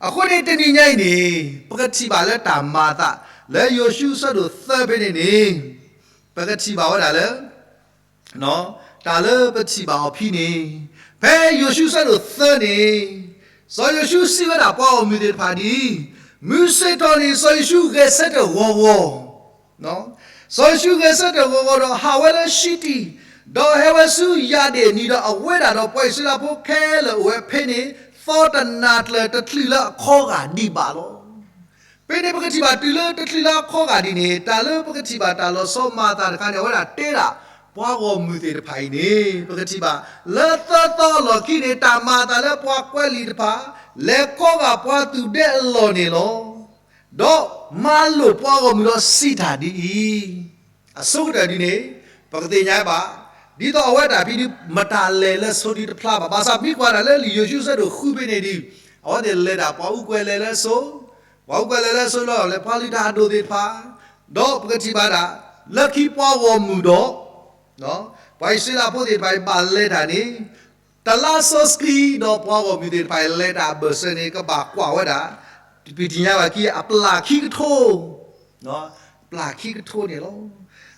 အဃိန့ၣ်တနံၤညါအံၤန့ၣ် ပကထံၣ်ဘၣ်လၢတၢ်မၤအသး လၢယိၤၡူအဆၢဒိၣ်သၢဖဲန့ၣ်န့ၣ် ပကထံၣ်ဘၣ်ဝဲဒၣ်လၢ တၢ်လၢပထံၣ်ဘၣ်အီၤဖဲန့ၣ် ဖဲယိၤၡူအဆၢဒိၣ်သၢန့ၣ် စီၤယိၤၡူစံးဝဲဒၣ်ပှၤဂီၢ်မုၢ်သ့ၣ်တဖၣ်ဒ်အံၤ, မုၢ်ဆ့ၣ်ထီၣ်န့ၣ် စီၤယိၤၡူဂဲၤဆၢထၢၣ်ဂီၤဂီၤ စီၤယိၤၡူဂဲၤဆၢထၢၣ်ဂီၤဂီၤဒီးဟးဝဲလၢၡံတံၣ်, ဒီးဟဲဝဲဆူယၤဒ့ၣ်အနံၤဒီးအဝဲဒၣ်ဒီးပှၤအံၣ်စရ့လးဖိခဲလၢာ်အိၣ်ဝဲဖဲန့ၣ် သီတနၤကျၢၤတချုးလၢအခီဂာ်ဒံးဘၣ်လီၤ. ဖဲန့ၣ်ပကထံၣ်ဘၣ်တုၤလၢတချုးလၢအခီဂာ်ဒံးန့ၣ် တၢ်လၢပကထံၣ်ဘၣ်တၢ်လီၤဆီမၤအသးတခါန့ၣ် အဝဲဒၣ်တဲဒၣ် ပှၤဂီၢ်မုၢ်သ့ၣ်တဖၣ်အံၤန့ၣ် ပကထံၣ်ဘၣ် လၢသၢသီအလီၢ်ခံန့ၣ် တၢ်မၤအသးလၢပှၤကွဲးလံာ်တဖၣ် လဲၤခီဂာ်ပှၤသူၣ်ဒဲအလီၢ်န့ၣ်လီၤ. ဒီးမၤလိာ်ပှၤဂီၢ်မုၢ်ဒီးစံးတၢ်ဒ်အံၤ, အဆိကတၢၢ်ဒ်န့ၣ် ပကသ့ၣ်ညါဘၣ်, ဒ်သိးအဝဲဒၣ်ဖဲဒ်မတၤလဲၤလၢအဆိဒ်တဖျါဘၣ်, ဘၣ်ဆၣ်မ့ၢ်ကွၢ်ဒၣ်လၢလံာ်ယိၤၡူအဆၢဒိၣ်ဃုဖဲန့ၣ်ဒ် အဝဲသ့ၣ်လဲၤတၢ်ပှၤအူကွဲးလဲၤလၢအဆိ, ပှၤအူကွဲးလဲၤလၢအဆိလီၤ လဲၤပှၤလုၢ်တၢ်အဒိၣ်သ့ၣ်တဖၣ်, ဒီးပကထံၣ်ဘၣ်ဒၣ် လၢခံပှၤဂီၢ်မုၢ်ဒီး ပှၤအံၣ်စရ့လးဖိသ့ၣ်တဖၣ်အံၤဘၣ်လဲၤတၢ်န့ၣ် တလါစီဆှံဒီးပှၤဂီၢ်မုၢ်သ့ၣ်တဖၣ်အံၤလဲၤတၢ်အဘၢၣ်စၢၤန့ၣ် ကဘၣ်ကွၢ်ဝဲဒၣ် ပတသ့ၣ်ညါဘၣ်ခံ အပျၢ်ခံကထိ အပျၢ်ခံကထိန့ၣ်လီၤ.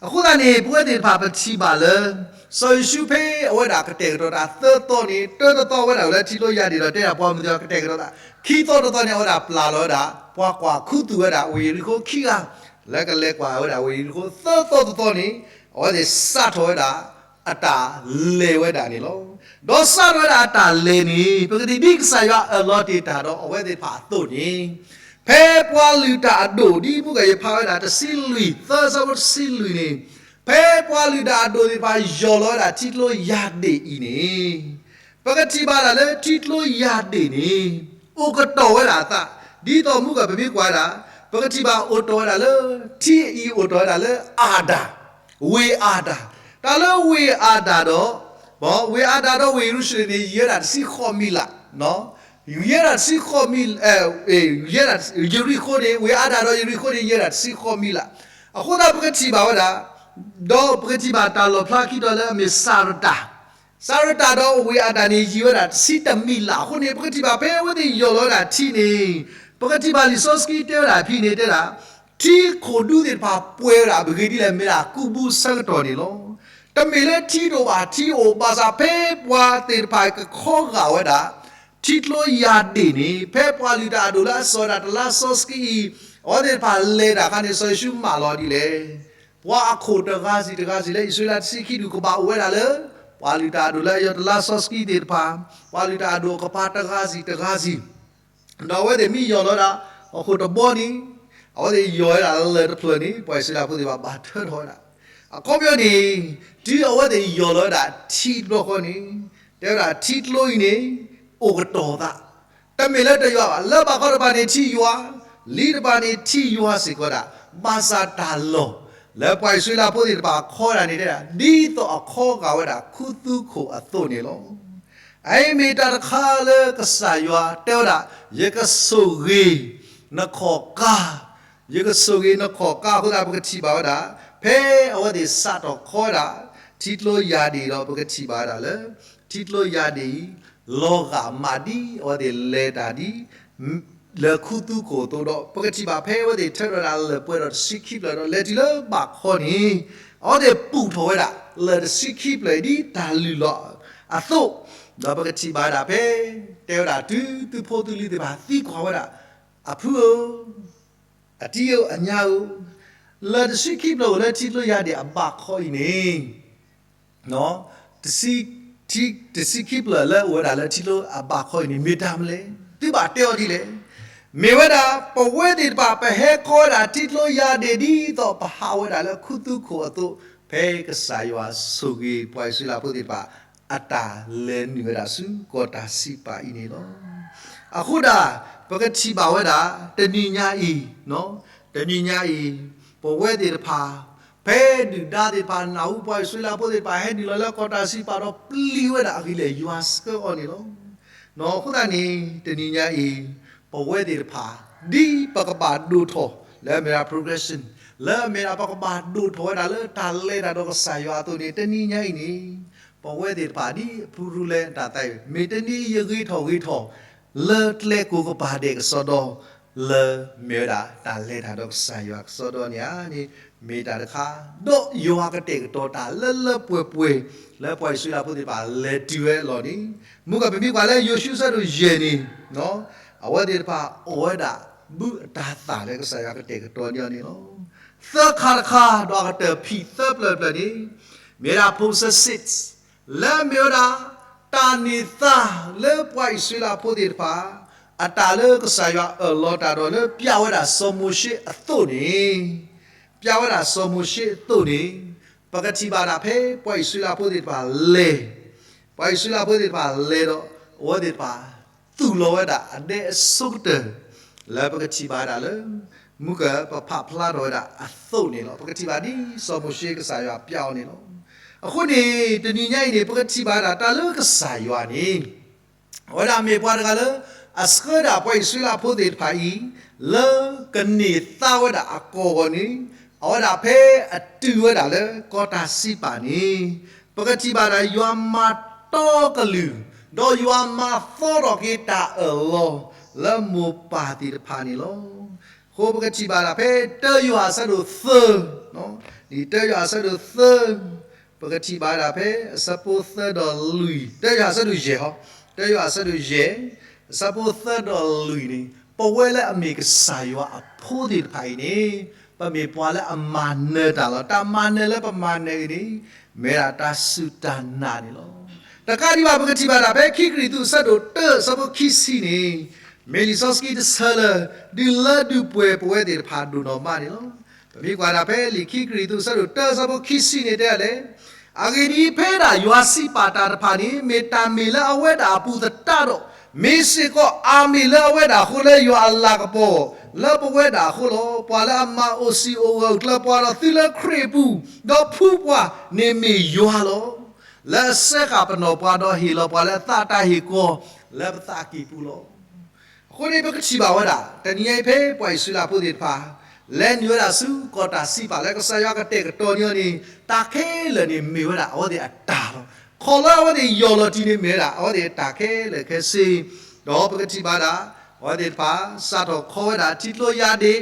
အဃိသတးန့ၣ် ပဝဲသ့ၣ်တဖၣ်ပထံၣ်ဘၣ်လၢ စီၤယိၤၡူဖဲအဝဲဒၣ်ကတဲာ်ကတီၤတၢ်သၢသီန့ၣ် တၢတသီဝဲဒၣ်လၢထံကျိယၤဒ့ၣ်ဒီးတဲဒၣ်ပှၤမုၢ်သ့ၣ်တဖၣ်ကတဲာ်ကတီၤတၢ်, ခံသီတသီန့ၣ် အဝဲဒၣ်ပျၢ်လီၤဝဲဒၣ် ပှၤကွၢ်ခူသူၣ်ဝဲဒၣ်ဝ့ၢ်ယရံၣ်ခိၣ်ခံဂၤ လၢကလဲၤကွၢ်ဝဲဒၣ်ဝ့ၢ်ယရံၣ်ခိၣ် သၢသီတသီန့ၣ် အဝဲသ့ၣ်စးထီၣ်ဝဲဒၣ် အတၢ်လဲၤဝဲဒၣ်န့ၣ်လီၤ. ဒီးစးထီၣ်ဝဲဒၣ်အတၢ်လဲၤန့ၣ် ပကထံၣ်ဒ်ကစၢ်ယွၤအၢၣ်လီၤတ့ၢ်တၢ်ဒီးအဝဲသ့ၣ်တဖၣ်အသိးန့ၣ် ဖဲပှၤလုၢ်တၢ်အဒိၣ် ဒ်မုၢ်ဂၤယဖးဝဲဒၣ်တဆံလွံၢ် သၢဆၢဖိတဆံလွံၢ်န့ၣ် ဖဲပှၤလုၢ်တၢ်အဒိၣ်သ့ၣ်တဖၣ်ယီၢ်လီၤဝဲဒၣ်ထံကျိယၤဒ့ၣ်အံၤန့ၣ် ပကထံၣ်ဘၣ်ဒၣ်လၢထံကျိယၤဒ့ၣ်န့ၣ် အိၣ်ကတီၢ်ဝဲဒၣ်အသး ဒ်သိးမုၢ်ဂၤပမ့ၢ်ကွၢ်ဒၣ် ပကထံၣ်ဘၣ်အိၣ်တီၢ်ဝဲဒၣ်လၢ ထံအံၤအိၣ်တီၢ်ဝဲဒၣ်လၢအၤဒၣ်, ဝ့ၢ်အၤဒၣ်, တၢ်လၢဝ့ၢ်အၤဒၣ်ဒီး ဝ့ၢ်အၤဒၣ်ဒီးဝ့ၢ်ယရူၤၡလ့ၣ်န့ၣ် ယဲဒၣ်တဆံဃိးမံးလး, ယဲဒၣ်တဆံဃိးမံး, ယဲဒၣ် ယရံၣ်ခိၣ်န့ၣ် ဝ့ၢ်အၤဒၣ်ဒီးယရံၣ်ခိၣ်န့ၣ် ယဲဒၣ်တဆံဃိးမံးလး, အဃိသတးပကထံၣ်ဘၣ်ဝဲဒၣ် ဒီးပကထံၣ်ဘၣ်တၢ်လီၣ်ဖျါခံတီၤလၢအမ့ၢ်စၤရတၢ် စၤရတၢ်ဒီးဝ့ၢ်အၤဒၣ်န့ၣ် ယံာ်ဝဲဒၣ်တဆံတမံးလးအဃိန့ၣ် ပကထံၣ်ဘၣ်ဖဲအဝဲသ့ၣ်ယီၢ်လီၤဝဲဒၣ်ထံန့ၣ် ပကထံၣ်ဘၣ်လံာ်စီဆှံတဲဝဲဒၣ်ဖဲန့ၣ်တဲဒၣ် ထံခိၣ်ဒူသ့ၣ်တဖၣ်ပှဲၤဝဲဒၣ်ပဂ့ၤဒ်လဲၣ် မ့ၢ်ဒၣ်ကူးဘုဆၢကတီၢ်န့ၣ်လီၤ. တမ့ၢ်လၢထံတအိၣ်ဘၣ်ထံအိၣ် ဘၣ်ဆၣ်ဖဲပှၤသ့ၣ်တဖၣ်ကခီဂာ်ဝဲဒၣ် ထံကျိယၤဒ့ၣ်န့ၣ် ဖဲပှၤလုၢ်တၢ်အဒိၣ်လၢအစံးဝဲဒၣ်တလါစီဆှံအံၤ အဝဲသ့ၣ်တဖၣ်လဲၤတၢ်အခါန့ၣ် စီၤယိၤၡူမၢလီၤဒ်လဲၣ် ပှၤအခိၣ်တဂၤစံၣ်တဂၤစံၣ်လၢအံၣ်စရ့လးတဆံခံဒူၣ်ကဘၣ်အိၣ်ဝဲဒၣ်လၢ ပှၤလုၢ်တၢ်အဒိၣ်လၢအယီၢ်တလါစီဆှံသ့ၣ်တဖၣ်, ပှၤလုၢ်တၢ်အဒိၣ်အကပၤတဂၤစံၣ်တဂၤစံၣ်, ဒီးအဝဲသ့ၣ်မ့ၢ်ယီၢ်လီၤဝဲဒၣ် အခိၣ်တဘီန့ၣ်, အဝဲသ့ၣ်ယီၢ်ဝဲဒၣ်လၢၢ်တဖျၢၣ်န့ၣ် ပှၤအံၣ်စရ့လးဖိသ့ၣ်တဖၣ်ဘၣ်ထၢထီၣ်ဝဲဒၣ်, အခီပညီန့ၣ် တုၤအဝဲသ့ၣ်ယီၢ်လီၤဝဲဒၣ်ထံတဘျီဃီန့ၣ် တဲဝဲဒၣ်ထံကျိအံၤန့ၣ် အိၣ်ကတီၢ်သး တမ့ၢ်လၢတယွၤဘၣ်, လၢဘးခီတဖၣ်န့ၣ်ထံယွၤ, လံာ်တဖၣ်န့ၣ်ထံယွၤစ့ၢ်ကီးဒၣ်, ဘၣ်ဆၣ်တၢ်လီၢ် လၢပှၤအံၣ်စရ့လးဖိသ့ၣ်တဖၣ်ခီဒၣ်န့ၣ်တဲဒၣ် ဒ်သိးအခီဂာ်ဝဲဒၣ်ခူသူၣ်ခိၣ်အသိးန့ၣ်လီၤ. အအံၤမ့ၢ်တၢ်တခါလၢကစၢ်ယွၤတဲဝဲဒၣ် ယကဆိၣ်ဂ့ၤနခီၣ်ကါ, ယကဆိၣ်ဂ့ၤနခီၣ်ကါအဃိသတး ပကထံၣ်ဘၣ်ဝဲဒၣ် ဖဲအဝဲသ့ၣ်စးထီၣ်ခီဝဲဒၣ် ထံကျိယၤဒ့ၣ်ဒီး ပကထံၣ်ဘၣ်ဝဲဒၣ်လၢ ထံကျိယၤဒ့ၣ်အံၤ လီၤဂာ်မးဒ်အဝဲသ့ၣ်လဲၤတၢ်ဒ် လၢခူသူၣ်ခိၣ်အသိးဒီး ပကထံၣ်ဘၣ်ဖဲအဝဲသ့ၣ်ထၢထီၣ်ဒၣ်လၢၢ်ပှဲၤဒီးတဆံခံဖျၢၣ်ဒီး လဲၤတုၤလၢဘးခီန့ၣ် အဝဲသ့ၣ်ပူၣ်ထီၣ်ဝဲဒၣ် လၢၢ်တဆံခံဖျၢၣ်အံၤဒ်တၢ်လုၢ်လီၤအသိး, ဒီးပကထံၣ်ဘၣ်ဝဲဒၣ်ဖဲ တဲဝဲဒၣ်တုၤသုးဖိသုးလံၤသ့ၣ်တဖၣ်သံကွၢ်ဝဲဒၣ် အဖုဧၢ, အတံၤဧၢ, အညါဧၢ, လၢၢ်တဆံခံဖျၢၣ်အိၣ်လၢထံကျိယၤဒ့ၣ်အဘးခီအံၤန့ၣ် တဆံ, တဆံခံဖျၢၣ်လၢအိၣ်ဝဲဒၣ်လၢထံကျိအဘးခီအံၤန့ၣ် မ့ၢ်တၢ်မနုၤလဲၣ်, သုဘၣ်တဲအီၤဒ်လဲၣ်. မ့ၢ်ဝဲဒၣ် ပဝဲသ့ၣ်တဖၣ် ပဟဲခီဝဲဒၣ်ထံကျိယၤဒ့ၣ်ဒ်သိးပဟးဝဲဒၣ်လၢခူသူၣ်ခိၣ်အသိး, ဖဲကစၢ်ယွၤဆိၣ်ဂ့ၤပှၤအံၣ်စရ့လးဖိသ့ၣ်တဖၣ် အတၢ်လဲၤနုာ်ဝဲဒၣ်ဆူကီၢ်တၢ်စံးပာ်အံၤန့ၣ်လီၤ. အဃိဒၣ် ပကထံၣ်ဘၣ်ဝဲဒၣ် တနံၤညါအံၤ, တနံၤညါအံၤ, ပဝဲသ့ၣ်တဖၣ်, ဖဲဒုၣ်ဒါသ့ၣ်တဖၣ် နၢ်ဟူပှၤအံၣ်စရ့လးဖိသ့ၣ်တဖၣ် ဟဲနုာ်လီၤလၢကီၢ်တၢ်စံးပာ်ဒီးပျံၤဝဲဒၣ်အဂ့ၢ်လၢယွၤဆှၢအီၤန့ၣ်လီၤ. အဃိသတးန့ၣ် တနံၤညါအံၤ, ပဝဲသ့ၣ်တဖၣ်, ဒ်ပကဘၣ်ဒိၣ်ထီၣ်, လၢအမ့ၢ်ဒၣ် progression, လၢအမ့ၢ်ဒၣ်ပကဘၣ်ဒိၣ်ထီၣ်ဝဲဒၣ်လၢတၢ်လဲၤတၢ်ဒီးကစၢ်ယွၤအသိးန့ၣ် တနံၤညါအံၤန့ၣ်, ပဝဲသ့ၣ်တဖၣ်ဒ်အပူၤရူလဲၤတၢ်သးအံၤ မ့ၢ်တနံၤအံၤယဂ့ၤထီၣ်ဂ့ၤထီၣ် လၢကျဲကိးကပၤဒဲးကစီဒီ လၢမ့ၢ်ဝဲဒၣ်တၢ်လဲၤတၢ်ဒီးကစၢ်ယွၤကစီဒီန့ၣ်ဧါန့ၣ် မ့ၢ်တၢ်တခါ, ဒီးယွၤကတဲာ်ကတီၤတၢ်လၢလၢပှဲၤပှဲၤ လၢပှၤအံၣ်စရ့လးဖိသ့ၣ်တဖၣ်လဲၤတုၤဝဲအလီၢ်န့ၣ်, မုၢ်ကပမံကွၢ်လၢယိၤၡူအဆၢဒိၣ်ယဲၢ်န့ၣ်, အဝဲသ့ၣ်တဖၣ်အီၣ်ဝဲဒၣ် ဘုအတၤသၣ်လၢကစၢ်ယွၤကတဲာ်ကတီၤန့ၢ်အီၤန့ၣ်လီၤ. သၢခါတခါ ဒီးအကတၢၢ်ဖံးသၢဖျၢၣ်ဖျၢၣ်န့ၣ်, မ့ၢ်ဒၣ် possessions လၢမ့ၢ်ဝဲဒၣ် တၢ်န့ၢ်သါလၢပှၤအံၣ်စရ့လးဖိသ့ၣ်တဖၣ် အတၢ်လၢကစၢ်ယွၤအၢၣ်လီၤတၢ်ဒီးလၢပျဲဝဲဒၣ်စီၤမိၤၡ့အသိးန့ၣ်, ပျဲဝဲဒၣ်စီၤမိၤၡ့အသိးန့ၣ်, ပကထံၣ်ဘၣ်ဒၣ်ဖဲပှၤအံၣ်စရ့လးဖိသ့ၣ်တဖၣ်လဲၤ, ပှၤအံၣ်စရ့လးဖိသ့ၣ်တဖၣ်လဲၤဒီး အဝဲသ့ၣ်တဖၣ် သူၣ်လီၤဝဲဒၣ်အဒဲအဆိကတၢၢ် လၢပကထံၣ်ဘၣ်ဝဲဒၣ်လၢ မုၢ်ကပဖးဖျါထီၣ်ဝဲဒၣ်အသိးန့ၣ်လီၤ. ပကထံၣ်ဘၣ်ဒ်စီၤမိၤၡ့ကစၢ်ယွၤပျဲအီၤန့ၣ်လီၤ. အဃိန့ၣ် တနံၤညါအံၤန့ၣ် ပကထံၣ်ဘၣ်ဝဲဒၣ်တၢ်လၢကစၢ်ယွၤန့ၣ် အဝဲဒၣ်မ့ၢ်ပှၤတဂၤလၢ အဆှၢဒၣ်ပှၤအံၣ်စရ့လးဖိသ့ၣ်တဖၣ်အံၤ လၢကန့ၢ်သါဝဲဒၣ်အကီၢ်အဂီၢ်န့ၣ်, အဝဲဒၣ်ဖဲအတုၤဝဲဒၣ်လၢကီၢ်တၢ်စံးပာ်န့ၣ်, ပကထံၣ်ဘၣ်ဒၣ်ယွၤမၤတီကလုၢ်, ဒီးယွၤမၤသီထီၣ်က့ၤတၢ်အၢၣ်လီၤ လၢမိၢ်ပၢ်သ့ၣ်တဖၣ်န့ၣ်လီၤ. အဃိပကထံၣ်ဘၣ်ဒၣ်ဖဲ တၢယိၤဟၣ်အဆၢဒိၣ်သၢ, တၢယိၤဟၣ်အဆၢဒိၣ်သၢ, ပကထံၣ်ဘၣ်ဒၣ်ဖဲ အဆၢဖိသၢဒီးလွံၢ်, တၢယိၤဟၣ်အဆၢဒိၣ်ယဲၢ်ဟီ, တၢယိၤဟၣ်အဆၢဒိၣ်ယဲၢ်, အဆၢဖိသၢဒီးလွံၢ်န့ၣ်, ပဝဲလၢအမ့ၢ်ကစၢ်ယွၤအဖိသ့ၣ်တဖၣ်အံၤန့ၣ်, ပမ့ၢ်ပှၤလၢအမၤနၢၤတၢ်လီၤ. တၢ်မၤနၢၤလၢပမၤနၢၤအံၤန့ၣ်, မ့ၢ်ဒၣ်တၢ်စူၢ်တၢ်နာ်န့ၣ်လီၤ. တကးဒံးဘၣ် ပကထံၣ်ဘၣ်ဒၣ်ဖဲခံကရံၣ်သူးအဆၢဒိၣ်တၢ အဆၢဖိခံဆံန့ၣ်, မ့ၢ်လံာ်စီဆှံတဆၢလၢ ဒုးလၢဒုးပှဲၤပဝဲသ့ၣ်တဖၣ်ဒိၣ်နီၢ်မးန့ၣ်လီၤ. ပမ့ၢ်ကွၢ်ဒၣ်ဖဲလံာ်ခံကရံၣ်သူးအဆၢဒိၣ်တၢ အဆၢဖိခံဆံန့ၣ်တဲလဲၣ်, အဂ့ၢ်ဒ်အံၤ, ဖဲဒၣ်ယွၤစံးပာ်တၢ်တဖၣ်န့ၣ် မ့ၢ်တၢ်မ့ၢ်လၢအဝဲဒၣ်အပူၤသတးဒီး, မ့ၢ်စ့ၢ်ကီးအမ့ၢ်လၢအဝဲဒၣ်အဃိလၢယွၤအလၤကပီၤ လၢပဝဲဒၣ်အဃိလီၤ. ပှၤလၢအမၤအိၣ်စံာ်အိၣ်ဂၢၢ်ကျၢၤပှၤဒီးသုလၢခရံာ်အပူၤ, ဒီးဖှူပှၤန့ၣ်မ့ၢ်ယွၤလီၤ. လၢအစဲဃာ်ပနီၢ်ပှၤဒီးဟ့ၣ်လီၤပှၤလၢအသးတၢ်ဟ့ၣ်ကီၤ လၢပသးကံၢ်ပူၤလီၤ. အဃိန့ၣ် ပကထံၣ်ဘၣ်ဝဲဒၣ် တနံၤအံၤဖဲပှၤအံၣ်စရ့လးဖိသ့ၣ်တဖၣ် လဲၤနုာ်ဝဲဒၣ်ဆူကီၢ်တၢ်စံးပာ်လၢကစၢ်ယွၤကတဲာ်ကတီၤန့ၢ်အီၤန့ၣ် တၢ်ခဲလၢာ်န့ၣ်မ့ၢ်ဝဲဒၣ်အဝဲသ့ၣ်အတၢ်လီၤ. ခီၣ်လၢအဝဲသ့ၣ်ယီၢ်လီၤတံၢ်န့ၣ်မ့ၢ်ဝဲဒၣ် အဝဲသ့ၣ်အတၢ်ခဲလၢာ်ခဲဆ့, ဒီးပကထံၣ်ဘၣ်ဒၣ် အဝဲသ့ၣ်တဖၣ် စးထီၣ်ခီဝဲဒၣ်ထံကျိယၤဒ့ၣ်,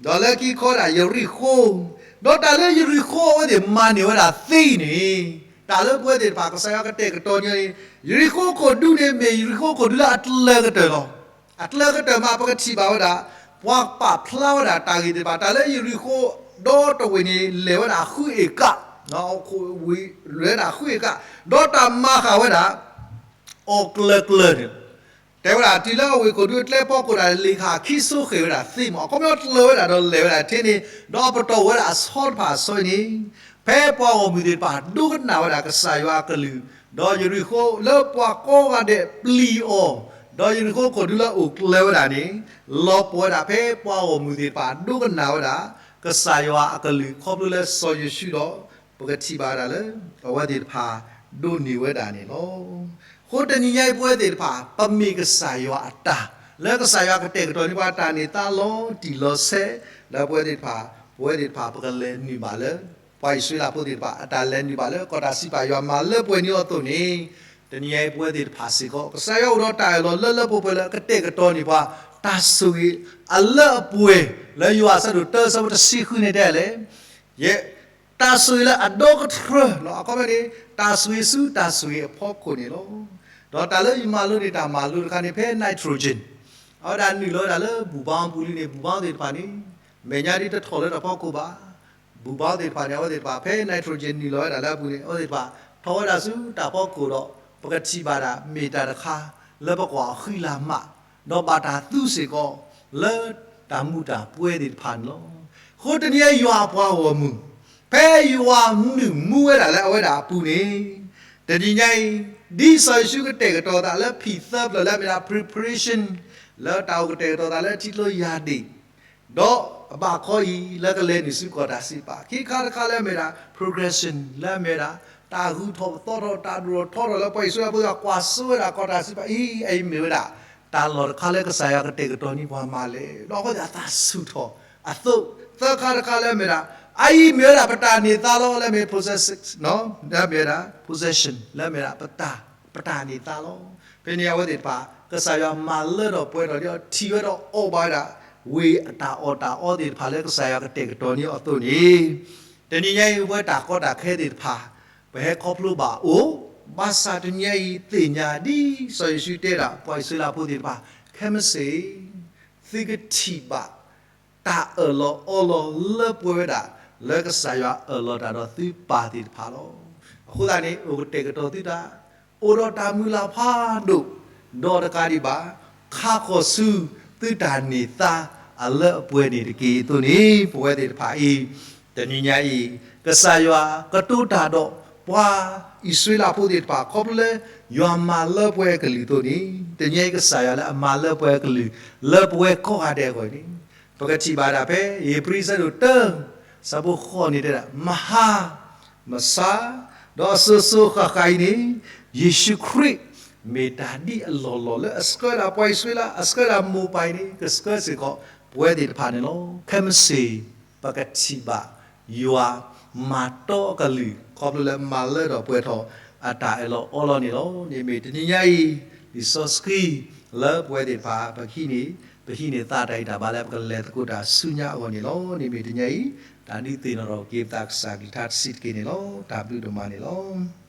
ဒီးလၢခံခီဝဲဒၣ်ယရံၣ်ဃိ, ဒီးတၢ်လၢယရံၣ်ဃိအဝဲသ့ၣ်မၤန့ၢ်ဝဲဒၣ်သ့အံၤန့ၣ်, တၢ်လၢပဝဲသ့ၣ်တဖၣ်ကစၢ်ယွၤကတဲာ်ကတီၤန့ၢ်အီၤန့ၣ်, ယရံၣ်ဃိခိၣ်ဒူန့ၣ်မ့ၢ်ယရံၣ်ဃိခိၣ်ဒူလၢအကျၢၤကတၢၢ်လီၤ. အကျၢၤကတၢၢ်မး ပကထံၣ်ဘၣ်ဝဲဒၣ် ပှၤပာ်ဖျါဝဲဒၣ်တၢ်ဂ့ၢ်သ့ၣ်တဖၣ် တၢ်လၢယရံၣ်ဃိ ဒီတဝ့ၢ်န့ၣ် လဲၤဝဲဒၣ်ဃုအ့ၣ်ကၣ်, လဲၤဝဲဒၣ်ဃုအ့ၣ်ကၣ်, ဒီးတၢ်မၤဃာ်ဝဲဒၣ် အီၣ်ကျၢၤကျၢၤန့ၣ် တဲဝဲဒၣ်တုၤလၢအဝ့ၢ်ခိၣ်ဒူအကျဲဖီခိၣ်ဒၣ် လ့ၣ်ခၣ်ခံဆိဃဲၤဝဲဒၣ်သ့မး, အခီပညီကျၢၤဝဲဒၣ်ဒီးလဲၤဝဲဒၣ်ထဲန့ၣ်, ဒီးပတီၢ်ဝဲဒၣ်အဆီတဖၣ်အဆီအံၤန့ၣ်, ဖဲပှၤဂီၢ်မုၢ်သ့ၣ်တဖၣ်ဒိကနၣ်ဝဲဒၣ်ကစၢ်ယွၤအကလုၢ်, ဒီးယရံၣ်ဃိလၢပှၤကိးဂၤဒဲးပျံၤအီၤ, ဒီးယရံၣ်ဃိခိၣ်ဒူလၢအအိၣ်ကျၢၤဝဲဒၣ်န့ၣ်, လီၤပှီၢ်ဝဲဒၣ်ဖဲပှၤဂီၢ်မုၢ်သ့ၣ်တဖၣ်ဒိကနၣ်ဝဲဒၣ် ကစၢ်ယွၤအကလုၢ်ခီဖျိလၢစီၤယိၤၡူဒီး ပကထံၣ်ဘၣ်ဝဲဒၣ်လၢ အဝဲသ့ၣ်တဖၣ်ဒိးန့ၢ်ဝဲဒၣ်န့ၣ်လီၤ. အဃိတနံၤညါအံၤပဝဲသ့ၣ်တဖၣ် ပမ့ၢ်ကစၢ်ယွၤအတၢ်, လၢကစၢ်ယွၤကတဲာ်ကတီၤန့ၢ်ပှၤတၢ်န့ၢ်သါလီၤတံၢ်လီၤဆဲး, လၢပဝဲသ့ၣ်တဖၣ်, ပဝဲသ့ၣ်တဖၣ်ပကလဲၤနုာ်ဘၣ်လၢ ပှၤအံၣ်စရ့လးဖိသ့ၣ်တဖၣ် အတၢ်လဲၤနုာ်ဘၣ်လၢကီၢ်တၢ်စံးပာ်ယွၤမၤလၢပှဲၤန့ၢ်အီၤအသိးန့ၣ်, တနံၤညါအံၤပဝဲသ့ၣ်တဖၣ်စ့ၢ်ကီး ကစၢ်ယွၤအိၣ်ဒီးတၢ်အၢၣ်လီၤလၢလၢပှဲၤပှဲၤလၢအကတဲာ်ကတီၤန့ၢ်ပှၤ တၢ်ဆိၣ်ဂ့ၤအလၢအပှဲၤ လၢယိၤဟၣ်အဆၢဒိၣ်တၢ အဆၢဖိတဆံဃုန့ၣ်တဲလဲၣ် ယဲ, တၢ်ဆိၣ်ဂ့ၤလၢအဒီကတြၢၢ်, အခီပညီန့ၣ် တၢ်ဆိၣ်ဂ့ၤဆူတၢ်ဆိၣ်ဂ့ၤအဖီခိၣ်န့ၣ်လီၤ. ဒီးတၢ်လၢယမၤလိန့ၢ်တၢ်မၤလိတခါန့ၣ် ဖဲ nitrogen အဝဲဒၣ်နုာ်လီၤဝဲဒၣ်လၢဘူၣ်ဘါပူၤလံန့ၣ် ဘူၣ်ဘါသ့ၣ်တဖၣ်န့ၣ် မဲာ်ညါဒ်တထီၣ်လၢတၢ်ဖီခိၣ်ဘၣ်. ဘူၣ်ဘါသ့ၣ်တဖၣ်န့ၣ် အဝဲသ့ၣ်တဖၣ် ဖဲ nitrogen နုာ်လီၤဝဲဒၣ်လၢအပူၤန့ၣ် အဝဲသ့ၣ်တဖၣ် ထီၣ်ဝဲဒၣ်ဆူတၢ်ဖီခိၣ်ဒီး ပကထံၣ်ဘၣ်ဒၣ်မ့ၢ်တၢ်တခါ လၢပကွၢ်အဃံလၤမး ဒီးဘၣ်တၢ်သူစ့ၢ်ကီး လၢတၢ်မုာ်တၢ်ပှဲၤသ့ၣ်တဖၣ်န့ၣ်လီၤ. အဃိတနံၤအံၤယွၤအပှၤဂီၢ်မုၢ် ဖဲယွၤနုာ်မူဝဲဒၣ်လၢအဝဲဒၣ်အပူၤန့ၣ် တနံၤညါအံၤ ဒ်စီၤယိၤၡူကတဲာ်ကတီၤသးလၢဖံးသၢဖျၢၣ်လၢအမ့ၢ်ဒၣ် preparation လၢတၢ်အိၣ်ကတဲာ်ကတီၤသးလၢထံကျိယၢ်ဒ့ၣ်, ဒီးအဘၣ်ခီအံၤလၢကလဲၤနုာ်ဆူကီၢ်တၢ်စံးပာ်, ခံခါတခါလၢအမ့ၢ်ဒၣ် progression လၢအမ့ၢ်ဝဲဒၣ် တၢ်ဂုၤထီၣ်ပသီထီၣ် တၢ်ဒိၣ်ထီၣ်ထီထီၣ်လၢပှၤအံၣ်စရ့လးဖိသ့ၣ်တဖၣ်ကွၢ်စိဝဲဒၣ်ကီၢ်တၢ်စံးပာ်အံၤ, အအံၤမ့ၢ်ဝဲဒၣ် တၢ်လီၢ်တခါလၢကစၢ်ယွၤကတဲာ်ကတီၤန့ၢ်ပှၤမၤလဲၣ်, ဒီးအဃိသတးအသးဆူၣ်ထီၣ်အသိး, သၢခါတခါလၢအမ့ၢ်ဒၣ် အအံၤမ့ၢ်ဝဲဒၣ်ပတၢ်န့ၢ်သါလီၤ, လၢအမ့ၢ် possess လၢအမ့ၢ်ဝဲဒၣ် possession လၢအမ့ၢ်ဒၣ် ပတၢ်န့ၢ်သါလီၤ. ဖဲန့ၣ်အဝဲသ့ၣ်တဖၣ် ကစၢ်ယွၤမၤလၢထီၣ်ပှဲၤထီၣ်ဒီးထံၣ်ဝဲဒီးအီၣ်ဘၣ်ဝဲဒၣ် ဝ့ၢ်အတၢ်အီၣ်တၢ်အီသ့ၣ်တဖၣ်လၢကစၢ်ယွၤကတဲာ်ကတီၤန့ၢ်အီၤအသိးန့ၣ်, တနံၤညါအံၤ ပဝဲတၢ်ကီတၢ်ခဲသ့ၣ်တဖၣ် ပဟဲခီဖျိဘၣ်အိၣ်, ဘၣ်ဆၣ်တနံၤညါအံၤသ့ၣ်ညါဒ်စီၤယိၤၡူတဲဒၣ် ပှၤအံၣ်စရ့လးဖိသ့ၣ်တဖၣ်, ခဲမုၢ်ဆ့ၣ် သုကထံၣ်ဘၣ် တၢ်အၢၣ်လီၤအီလီၤလၢပှဲၤဝဲဒၣ် လၢကစၢ်ယွၤအၢၣ်လီၤတၢ်ဒီးသုပၢ်သ့ၣ်တဖၣ်လီၤ. အဃိသတးန့ၣ် အိၣ်ကတဲာ်ကတီၤသုတၢ်, အိၣ်ဒီးတၢ်မုၢ်လၢ်ဖးဒိၣ်, ဒီးတကးဒံးဘၣ် ခါဃီၤဆူသုတၢ်န့ၢ်သါအလၢအပှဲၤန့ၣ်တက့ၢ်အသိးန့ၣ် ပဝဲသ့ၣ်တဖၣ်အံၤ တနံၤညါအံၤ ကစၢ်ယွၤကတိၤတၢ်ဒီးပှၤအံၣ်စရ့လးဖိသ့ၣ်တဖၣ် ခီဖျိလၢယွၤမၤလၢပှဲၤအကလုၢ်အသိးန့ၣ်, တနံၤညါအံၤကစၢ်ယွၤလၢအမၤလၢပှဲၤအကလုၢ် လၢပဝဲကိးဂၤဒဲးအဂီၢ်န့ၣ်, ပကထံၣ်ဘၣ်ဒၣ်ဖဲ ဧ့ၤဘြံၤဆၢဒိၣ်တၢ ဆၢဖိဃိးန့ၣ်တဲဒၣ် မဟါ မဆါ ဒီးအစိၤစိၤဃၣ်ဃၣ်အံၤန့ၣ်, ယ့ၣ်ၡူးခရံာ် မ့ၢ်တၢ်ဒ်အလီၢ်လီၢ်လၢအဆှၢဒၣ်ပှၤအံၣ်စရ့လး အဆှၢဒၣ်မိၢ်ပၢ်အံၤန့ၣ် ကဆှၢစ့ၢ်ကီးပဝဲသ့ၣ်တဖၣ်န့ၣ်လီၤ. ခဲမုၢ်ဆ့ၣ် ပကထံၣ်ဘၣ် ယွၤမၤတီအကလုၢ် ခီဖျိလၢမၤလၢထီၣ်ပှဲၤထီၣ်အတၢ်အၢၣ်လီၤအီလီၤန့ၣ်လီၤ. န့ၣ်မ့ၢ်တနံၤညါအံၤ လံာ်စီဆှံ လၢပဝဲသ့ၣ်တဖၣ် ပကဟံးန့ၢ် ပဟံးန့ၢ်သးတၢ်ဂံၢ်တၢ်ဘါလၢပကလဲၤသကိးတၢ်ဆူညါအဂီၢ်န့ၣ်လီၤ. န့ၣ်မ့ၢ်တနံၤညါအံၤ တၢ်ဒုးသ့ၣ်နီၣ်ထီၣ်က့ၤပသးကစၢ်ကလုၢ်ကထါတဆံးတက့ၢ်န့ၣ်လီၤ. တၢ်ဘျုးဒိၣ်မးန့ၣ်လီၤ.